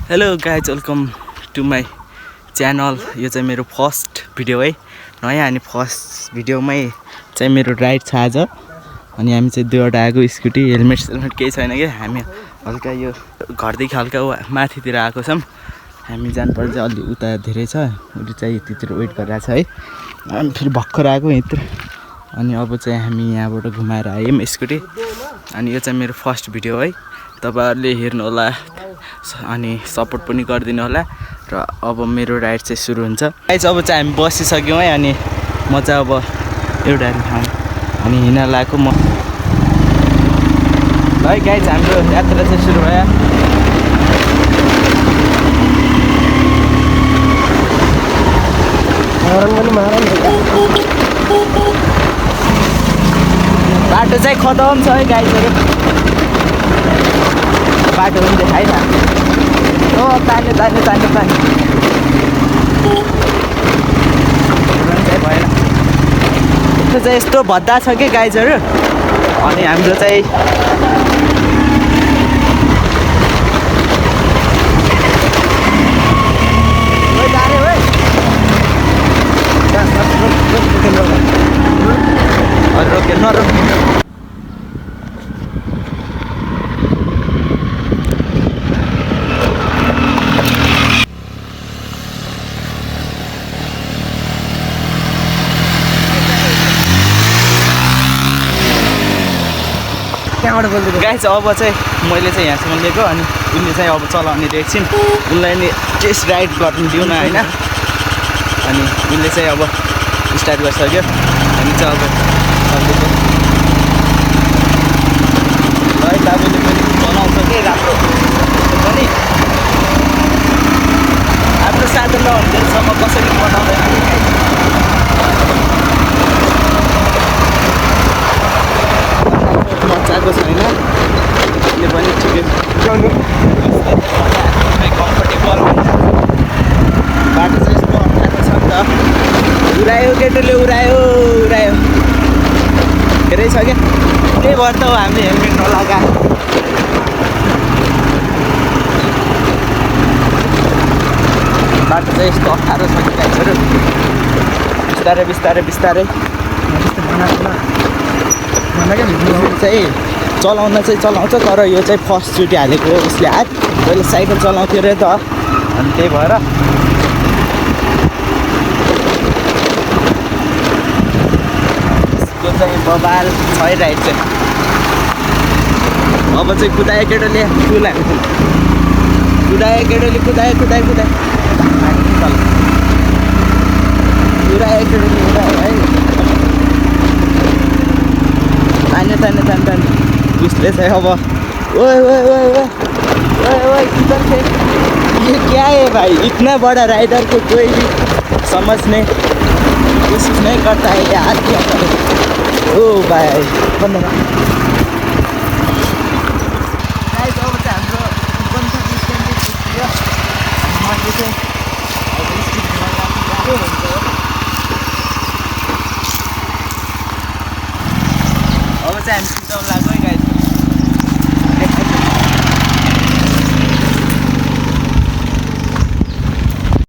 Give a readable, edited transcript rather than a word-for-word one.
Hello guys, welcome to my channel. यो चाहिँ मेरो फर्स्ट भिडियो है, नयाँ। अनि फर्स्ट भिडियोमै चाहिँ मेरो राइड छ आज। अनि हामी चाहिँ दुईवटा आएको स्कुटी, हेलमेट केही छैन कि हामी हल्का यो घरदेखि हल्का माथितिर आएको छौँ। हामी जानुपर्छ चाहिँ अलि उता धेरै छ, उसले चाहिँ त्यतिर वेट गरिरहेको छ है। अनि फेरि भर्खर आएको यहीँतिर। अनि अब चाहिँ हामी यहाँबाट घुमाएर आयौँ स्कुटी। अनि यो चाहिँ मेरो फर्स्ट भिडियो है, तपाईहरुले हेर्नु होला अनि सपोर्ट पनि गरिदिनु होला। र अब मेरो राइड चाहिँ सुरु हुन्छ गाइस। अब चाहिँ हामी बसिसक्यौँ है। अनि म चाहिँ अब एउटा ठाउँ अनि हिँड्न लागेको म है गाइस। हाम्रो यात्रा चाहिँ सुरु भयो। बाटो चाहिँ खतम छ है गाइसहरु, बाटो पनि देखाइरहेको हो। तान्यो तान्यो तान्यो तान्यो चाहिँ भएन। त्यो चाहिँ यस्तो भद्दा छ कि गाइजहरू। अनि हाम्रो चाहिँ रोक्यो नरोक्यो। गाइस अब चाहिँ मैले चाहिँ यहाँसम्म लिएको। अनि उसले चाहिँ अब चलाउने एकछिन उसलाई नि टेस्ट राइड गर्नु दिउँ न होइन। अनि उसले चाहिँ अब स्टार्ट गरिसक्यो। हामी चाहिँ अब चल्दैछौँ है। दाजुले पनि चलाउँछ कि राम्रो पनि। हाम्रो साधन नहुन्जेलसम्म कसरी बनाउँदैन। मजाको छैन यो पनि ठिकै कम्फर्टेबल हुन्छ। बाटो चाहिँ यस्तो अप्ठ्यारो छ नि त। उरायो केटोले उरायो धेरै छ क्या। त्यही भएर त हामीले हेलमेट नलगाएको। बाटो चाहिँ यस्तो अप्ठ्यारो छ कि गाइसहरू। बिस्तारै बिस्तारै बिस्तारै चाहिँ चलाउन चाहिँ चलाउँछ। तर यो चाहिँ फर्स्टचोटि हालेको हो उसले हात। पहिले साइकल चलाउँथ्यो अरे त। अनि त्यही भएर यो चाहिँ बबाल छ राइड चाहिँ। अब चाहिँ कुदायो केटोले फुल हामी कुदायो केटोले कुदायो कुदायो कुदायो कुदायो केटोले कुदायो है। तान्यो तान्यो तान्यो तान्यो उसले चाहिँ अब ओए ओए ओए ओए ओए ओए किधर थे, ये क्या है भाई। इतना बड़ा राइडर को कोई भी समझने कोशिश नहीं करता है यार, क्या करे। ओ भाई बंद अब चाहिँ हामी सिधौ लाग्छ